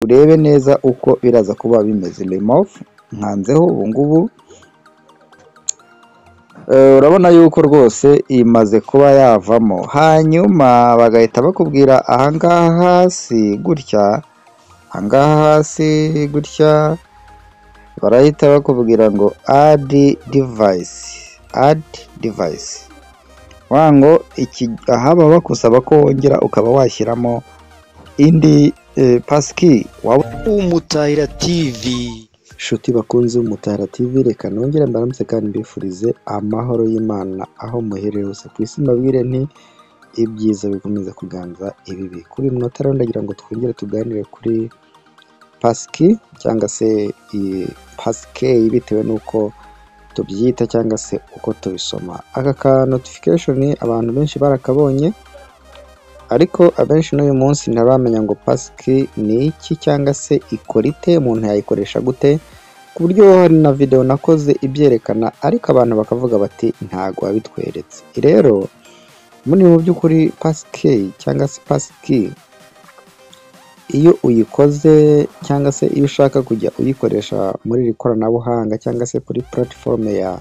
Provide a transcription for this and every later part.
Urebe neza uko biraza kuba bimeze. Remove nkanzeho ubu ngubu, urabona yuko rwose imaze kuba yavamo. Hanyuma bagahita bakubwira ahangaha hasi gutya, ahangaha hasi gutya barahita bakubwira ngo "Add device", "Add device". Ngo iki aha baba bakusaba ko wongera ukaba washyiramo indi passkey. Umutahira TV. Inshuti bakunze Umutahira TV, reka nongere mbaramutse kandi mbifurize amahoro y'Imana aho muherereye hose ku isi. Mbabwire nti ibyiza bikomeza kuganza ibibi. Kuri uyu munota rero ndagira ngo twongere tuganire kuri passkey cyangwa se passkey, bitewe n'uko tubyita cyangwa se uko tubisoma. Aka ka notification abantu benshi barakabonye, ariko abenshi n'uyu munsi ntibaramenya ngo passkey ni iki cyangwa se ikora ite, umuntu yayikoresha gute, ku buryo hari na video nakoze ibyerekana, ariko abantu bakavuga bati ntago wabitweretse. Rero muri mu by'ukuri passkey cyangwa se passkey, iyo uyikoze cyangwa se iyo ushaka kujya uyikoresha muri iri koranabuhanga cyangwa se kuri platform ya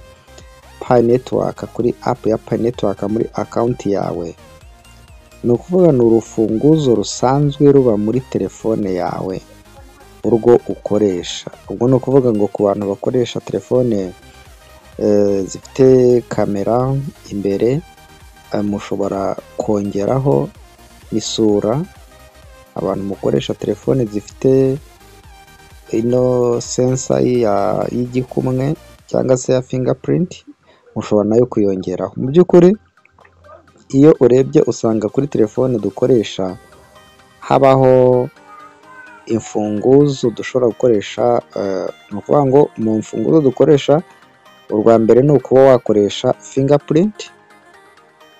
Pi Network, kuri app ya Pi Network, muri account yawe, ni ukuvuga ni urufunguzo rusanzwe ruba muri telefone yawe urwo ukoresha. Ubwo ni ukuvuga ngo ku bantu bakoresha telefone zifite kamera imbere, mushobora kongeraho isura. Abantu mukoresha telefone zifite ino sensor y'igikumwe cyangwa se ya fingerprint, mushobora nayo kuyongeraho. Mu by'ukuri iyo urebye usanga kuri telefone dukoresha habaho imfunguzo dushobora gukoresha. Ni ukuvuga ngo mu mfunguzo dukoresha, urwa mbere ni ukuba wakoresha fingerprint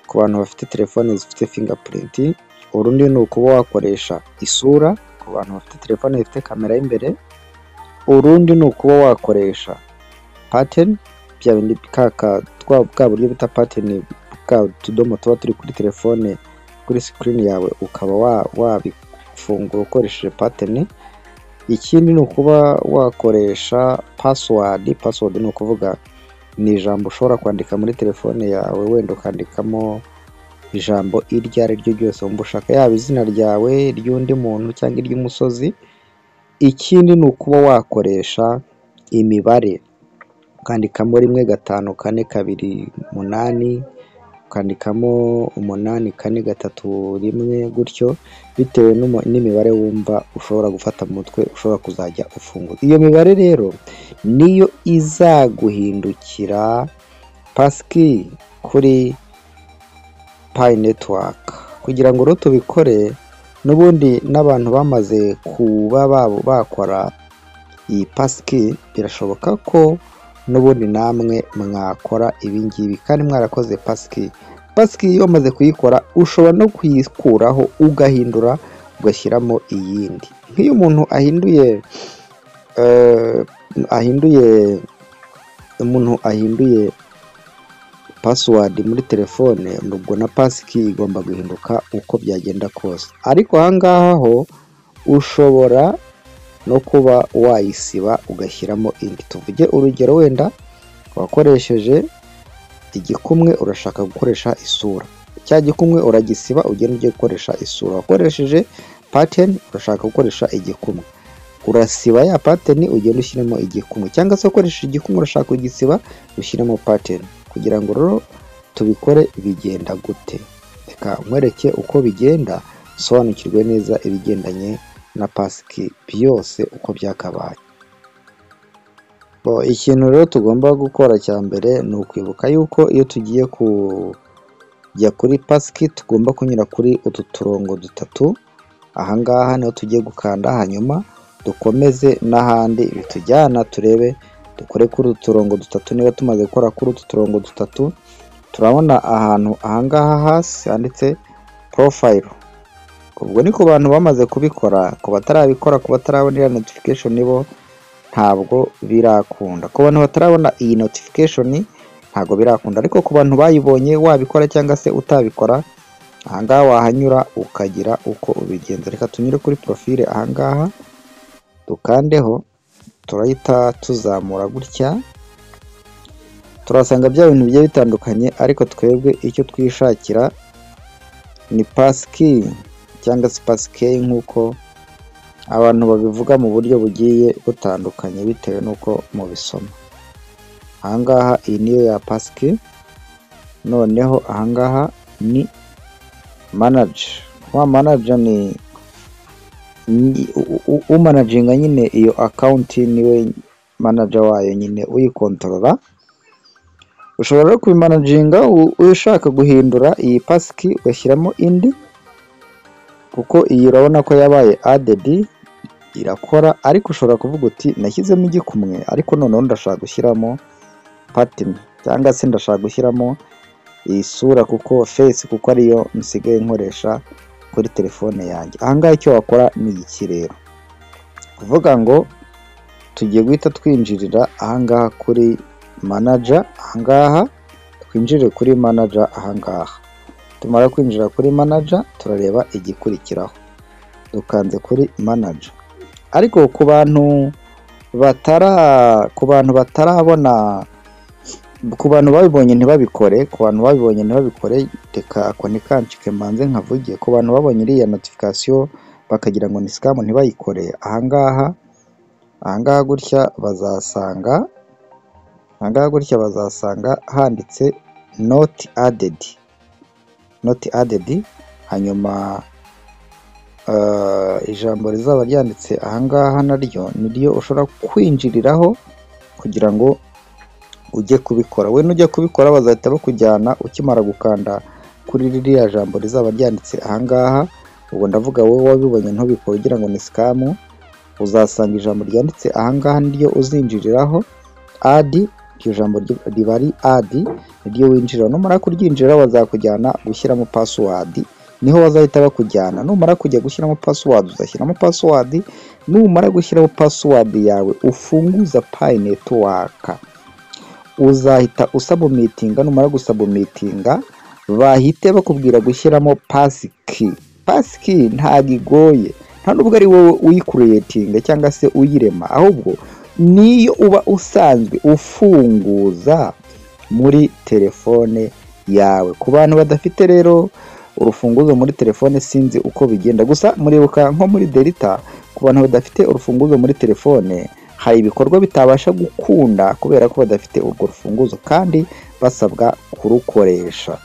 ku bantu bafite telefone zifite fingerprint, urundi ni ukuba wakoresha isura ku bantu bafite telefone zifite kamera y'imbere, urundi ni ukuba wakoresha pattern, bya bindi bwa buryo bita pattern, bwa tudomo tuba turi kuri telefone, kuri screen yawe, ukaba wabifungura ukoresheje pattern. Ikindi ni ukuba wakoresha password. Password ni ukuvuga ni ijambo ushobora kwandika muri telefone yawe, wenda ukandikamo ijambo iryo ari ryo ryose wumva ushaka, yaba izina ryawe, iry'undi muntu cyangwa iry'umusozi. Ikindi ni ukuba wakoresha imibare, ukandikamo 15428, ukandikamo 84331 gutyo, bitewe n'imibare wumva ushobora gufata mu mutwe ushobora kuzajya ufungura. Iyo mibare rero niyo izaguhindukira passkey kuri Pi Network. Kugira ngo rero tubikore, n'ubundi n'abantu bamaze kuba bakora iyi passkey, birashoboka ko n'ubundi namwe mwakora ibi ngibi kandi mwarakoze passkey. Passkey iyo wamaze kuyikora ushobora no kuyikuraho ugahindura ugashyiramo iyindi. Nk'iyo umuntu ahinduye password muri telefone, ubwo na passkey igomba guhinduka uko byagenda kose. Ariko aha ngaha ho ushobora no kuba wayisiba ugashyiramo indi. Tuvuge urugero, wenda wakoresheje igikumwe, urashaka gukoresha isura, cya gikumwe uragisiba ugenda ujye gukoresha isura. Wakoresheje pattern, urashaka gukoresha igikumwe, urasiba ya pattern ugenda ushyiramo igikumwe, cyangwa se ukoresheje igikumwe urashaka kugisiba ushyiremo pattern. Kugira ngo rero tubikore bigenda gute? Reka nkwereke uko bigenda, usobanukirwe neza ibigendanye na passkey byose uko byakabaye. Ikintu rero tugomba gukora cya mbere ni ukwibuka yuko iyo tugiye kujya kuri passkey tugomba kunyura kuri utu turongo dutatu. Ahangaha niho tugiye gukanda, hanyuma dukomeze n'ahandi bitujyana, turebe, dukore kuri utu turongo dutatu. Niba tumaze gukora kuri utu turongo dutatu, turabona ahantu ahangaha hasi handitse "Profile". Ubwo ni ku bantu bamaze kubikora. Ku batarabikora, ku batarabona iriya notification, bo ntabwo birakunda. Ku bantu batarabona iyi notification ntabwo birakunda, ariko ku bantu bayibonye, wabikora cyangwa se utabikora, ahangaha wahanyura ukagira uko ubigenza. Reka tunyure kuri profile ahangaha. Dukandeho, turahita tuzamura gutya, turasanga bya bintu bigiye bitandukanye, ariko twebwe icyo twishakira ni passkey cyangwa se passkey nk'uko abantu babivuga mu buryo bugiye butandukanye bitewe n'uko mubisoma. Ahangaha iyi niyo ya passkey, noneho ahangaha ni manager. Wa manager ni umanaginga nyine iyo account, niwe manager wayo nyine uyikontorora. Ushobora no kubimanaginga ushaka guhindura iyi passkey ugashyiramo indi, kuko iyi urabona ko yabaye added irakora, ariko ushobora kuvuga uti nashyizemo igikumwe ariko noneho ndashaka gushyiramo pattern cyangwa se ndashaka gushyiramo iyi sura kuko face, kuko ariyo nsigaye nkoresha kuri telefone yanjye. Ahangaha icyo wakora ni iki rero, kuvuga ngo tugiye guhita twinjirira ahangaha kuri manager, ahangaha twinjire kuri manager. Ahangaha tumara kwinjira kuri manager turareba igikurikiraho. Dukanze kuri manager, ariko ku bantu batarabona, ku bantu babibonye ntibabikore, ku bantu babibonye ntibabikore, reka ako ntikancike mbanze nkavuge. Ku bantu babonye iriya notification bakagira ngo ni scam ntibayikore, ahangaha gutya bazasanga, ahangaha gutya bazasanga handitse not added, not added. Hanyuma ijambo rizaba ryanditse ahangaha naryo niryo ushobora kwinjiriraho kugira ngo ujye kubikora. We nujya kubikora bazahita bakujyana ukimara gukanda kuri ririya jambo rizaba ryanditse ahangaha. Ubwo ndavuga wowe wabibonye ntubikore ugira ngo ni scam, uzasanga ijambo ryanditse ahangaha niryo uzinjiriraho add. Iryo jambo riba ari add, niryo winjira. Numara kuryinjira bazakujyana gushyiramo password, niho bazahita bakujyana. Numara kujya gushyiramo password, uzashyiramo password. Numara gushyiramo password yawe ufunguza Pi Network, uzahita usubmittinga. Numara gusubmittinga bahite bakubwira gushyiramo passkey. Passkey ntabwo igoye, nta nubwo ari wowe uyicreatinga cyangwa se uyirema, ahubwo niyo uba usanzwe ufunguza muri telefone yawe. Ku bantu badafite rero urufunguzo muri telefone sinzi uko bigenda, gusa muribuka nko muri Delta, ku bantu badafite urufunguzo muri telefone hari ibikorwa bitabasha gukunda kubera ko badafite urwo rufunguzo kandi basabwa kurukoresha.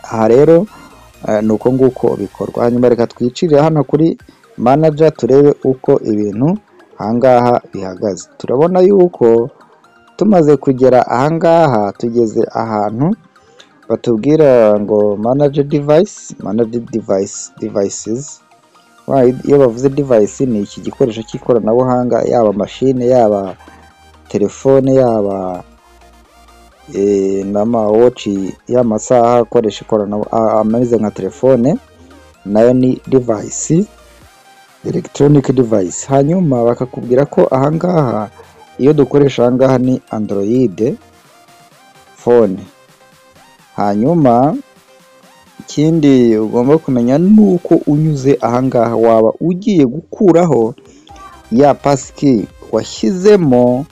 Aha rero ni uko nguko bikorwa. Hanyuma reka twicirire hano kuri manager turebe uko ibintu ahangaha bihagaze. Turabona yuko tumaze kugera ahangaha, tugeze ahantu batubwira ngo manage device, manage device, devices. Iyo bavuze device ni iki gikoresho cy'ikoranabuhanga, yaba mashine, yaba telefone, yaba n'amawatch y'amasaha akoresha ikoranabuhanga ameze nka telefone, nayo ni device, electronic device. Hanyuma bakakubwira ko ahangaha iyo dukoresha ahangaha ni Android phone. Hanyuma ikindi ugomba kumenya ni uko unyuze ahangaha waba ugiye gukuraho ya passkey washyizemo,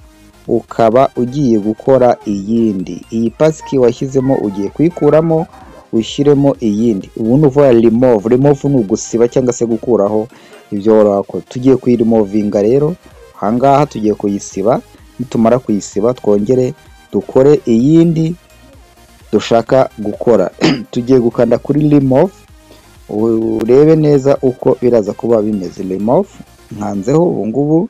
ukaba ugiye gukora iyindi. Iyi passkey washyizemo ugiye kuyikuramo ushyiremo iyindi. Ubu ni ukuvuga remove. Remove ni ugusiba cyangwa se gukuraho ibyo wari wakoze. Tugiye kuyiremovinga rero ahangaha, tugiye kuyisiba. Nitumara kuyisiba twongere dukore iyindi dushaka gukora. Tugiye gukanda kuri remove, urebe neza uko biraza kuba bimeze. Remove nkanzeho ubu ngubu,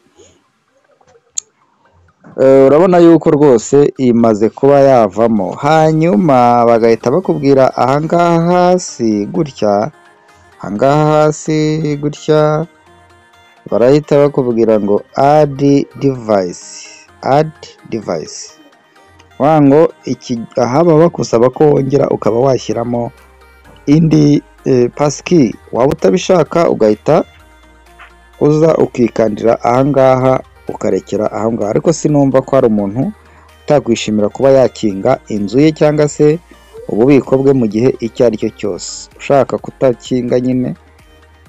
urabona yuko rwose imaze kuba yavamo. Hanyuma bagahita bakubwira ahangaha hasi gutya, ahangaha hasi gutya barahita bakubwira ngo add device, add device. Ngo iki aha baba bakusaba ko wongera ukaba washyiramo indi passkey. Waba utabishaka ugahita uza ukikandira ahangaha ukarekera ahangaha, ariko sinumva ko hari umuntu utakwishimira kuba yakinga inzu ye cyangwa se ububiko bwe mu gihe icyo ari cyo cyose. Ushaka kutakinga nyine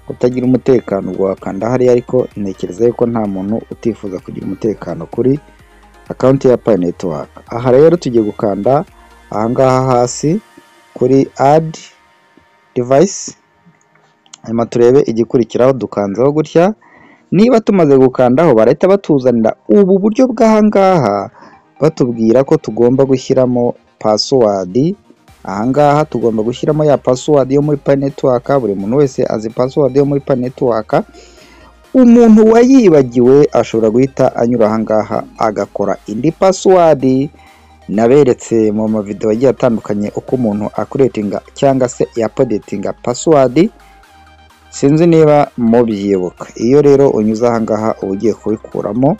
kutagira umutekano ubwo wakanda hariya, ariko ntekereza yuko nta muntu utifuza kugira umutekano kuri account ya Pi Network. Aha rero tugiye gukanda ahangaha hasi kuri add device, hanyuma turebe igikurikiraho. Dukanzeho gutya, niba tumaze gukandaho barahita batuzanira ubu buryo bw'ahangaha, batubwira ko tugomba gushyiramo password. Ahangaha tugomba gushyiramo ya password yo muri Pi Network. Buri muntu wese azi password yo muri Pi Network. Umuntu wayibagiwe ashobora guhita anyura ahangaha agakora indi password. Naberetse mu mavideo agiye atandukanye uko umuntu acreatinga cyangwa se yaupdatinga password, sinzi niba mubyibuka. Iyo rero unyuze ahangaha uba ugiye kubikuramo,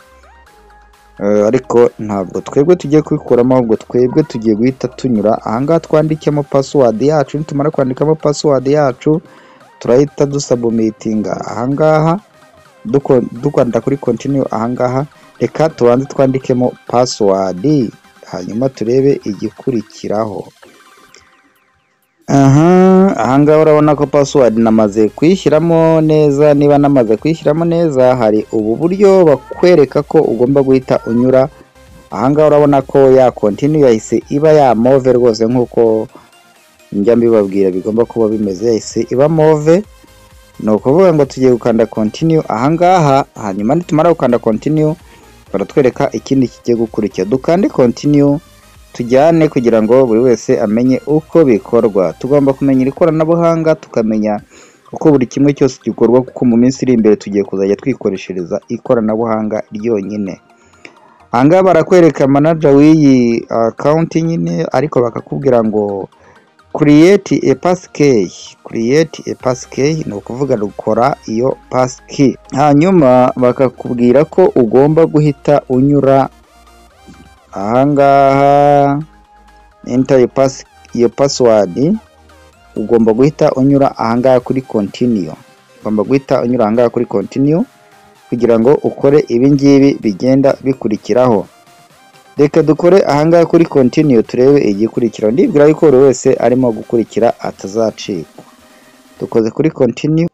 ariko ntabwo twebwe tugiye kubikuramo, ahubwo twebwe tugiye guhita tunyura ahangaha twandikemo password yacu. Nitumara kwandikamo password yacu, turahita dusubmittinga ahangaha, dukanda kuri continue ahangaha. Reka tubanze twandikemo password, hanyuma turebe igikurikiraho. Aha ahangaha urabona ko password namaze kuyishyiramo neza. Niba namaze kuyishyiramo neza, hari ubu buryo bakwereka ko ugomba guhita unyura ahangaha. Urabona ko ya continue yahise iba ya mauve rwose, nk'uko njya mbibabwira bigomba kuba bimeze, yahise iba mauve. Ni ukuvuga ngo tugiye gukanda continue ahangaha, hanyuma nitumara gukanda continue baratwereka ikindi kigiye gukurikira. Dukande continue tujyane kugira ngo buri wese amenye uko bikorwa. Tugomba kumenya iri koranabuhanga, tukamenya uko buri kimwe cyose gikorwa, kuko mu minsi iri imbere tugiye kuzajya twikoreshereza ikoranabuhanga ryonyine. Ahangaha barakwereka manager w'iyi account nyine, ariko bakakubwira ngo create a passkey, create a passkey, ni ukuvuga gukora iyo passkey. Hanyuma bakakubwira ko ugomba guhita unyura ahangaha, enter iyo password. Ugomba guhita unyura ahangaha kuri continue, ugomba guhita unyura ahangaha kuri continue kugira ngo ukore ibi ngibi bigenda bikurikiraho. Reka dukore ahangaha kuri continue turebe igikurikiraho. Ndibwira yuko buri wese arimo gukurikira atazacikwa. Dukoze kuri continue.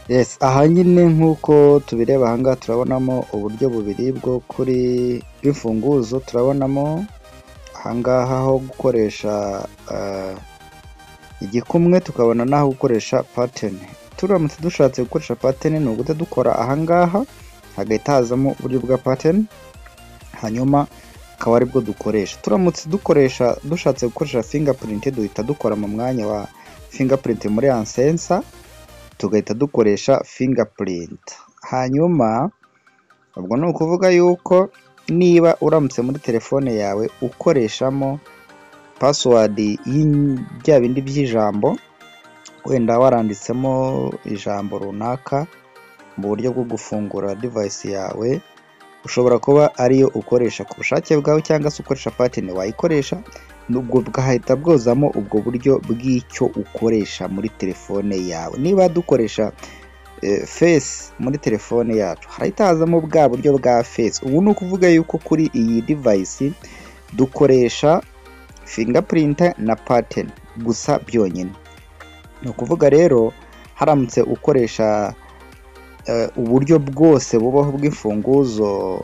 Yes, aha nyine nk'uko tubireba ahangaha, turabonamo uburyo bubiri bwo kuri bw'imfunguzo. Turabonamo ahangaha ho gukoresha igikumwe, tukabona n'aho gukoresha pattern. Turamutse dushatse gukoresha pattern, ni uguhita dukora ahangaha hagahita hazamo uburyo bwa pattern, hanyuma akaba aribwo dukoresha. Turamutse dukoresha dushatse gukoresha fingerprint, duhita dukora mu mwanya wa fingerprint muri ya sensor, tugahita dukoresha fingerprint. Hanyuma ubwo ni ukuvuga yuko niba uramutse muri telefone yawe ukoreshamo password bya bindi by'ijambo, wenda waranditsemo ijambo runaka mu buryo bwo gufungura device yawe, ushobora kuba ariyo ukoresha ku bushake bwawe, cyangwa se ukoresha pattern wayikoresha, ubwo bwahita bwozamo ubwo buryo bw'icyo ukoresha muri telefone yawe. Niba dukoresha face muri telefone yacu, harahita hazamo bwa buryo bwa face. Ubu ni ukuvuga yuko kuri iyi device dukoresha fingerprint na pattern gusa byonyine. Ni ukuvuga rero haramutse ukoresha uburyo bwose bubaho bw'imfunguzo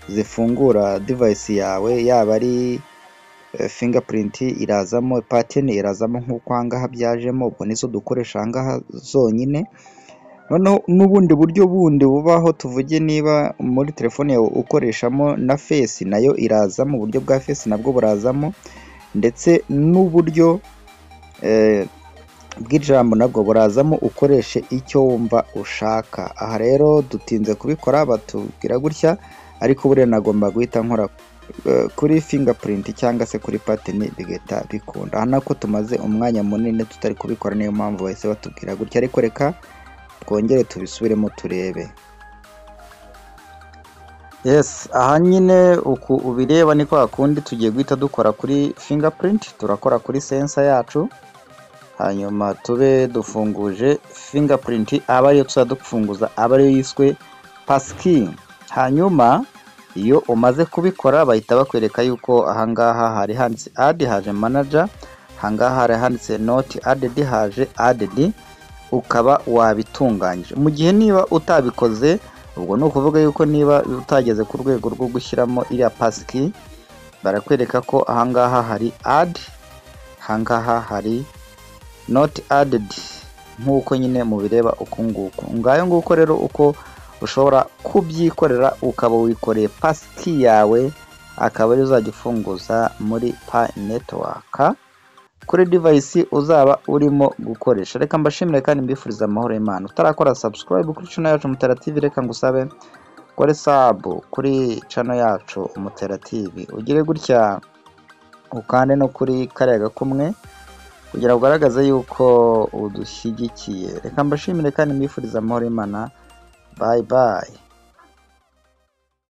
zifungura device yawe, yaba ari fingerprint irazamo, pattern irazamo nk'uko ahangaha byajemo, ubwo nizo dukoresha ahangaha zonyine. Noneho n'ubundi buryo bundi bubaho, tuvuge niba muri telefone yawe ukoreshamo na face, nayo irazamo, uburyo bwa face nabwo burazamo, ndetse n'uburyo bw'ijambo nabwo burazamo, ukoreshe icyo wumva ushaka. Aha rero dutinze kubikora batubwira gutya, ariko buriya nagomba guhita nkora kuri fingerprint cyangwa se kuri pattern bigahita bikunda. Aha nako tumaze umwanya munini tutari kubikora, niyo mpamvu bahise batubwira gutya, ariko reka twongere tubisubiremo turebe. Yes, aha nyine uku ubireba ni kwa kundi tugiye guhita dukora kuri fingerprint. Turakora kuri sensor yacu, hanyuma tube dufunguje fingerprint, aba ariyo tuzajya dufunguza, aba ariyo yiswe passkey. Hanyuma iyo umaze kubikora bahita bakwereka yuko ahangaha hari handitse add haje manager, ahangaha hari handitse not added haje added. Ukaba wabitunganyije. Mu gihe niba utabikoze, ubwo ni ukuvuga yuko niba utageze ku rwego rwo gushyiramo iriya passkey, barakwereka ko ahangaha hari add, ahangaha hari not added, nk'uko nyine mubireba uku nguku. Ngayo nguko rero uko ushobora kubyikorera, ukaba wikoreye passkey yawe, akaba ari uzajya ufunguza muri Pi Network kuri device uzaba urimo gukoresha. Reka mbashimire kandi mbifuriza amahoro y'Imana. Utarakora subscribe kuri channel yacu Mutera TV, reka ngusabe kore sub kuri channel yacu Mutera TV, ugire gutya ukande no kuri kariya gakumwe kugira ngo ugaragaze yuko udushyigikiye. Reka mbashimire kandi mbifuriza amahoro y'Imana. Bye bye.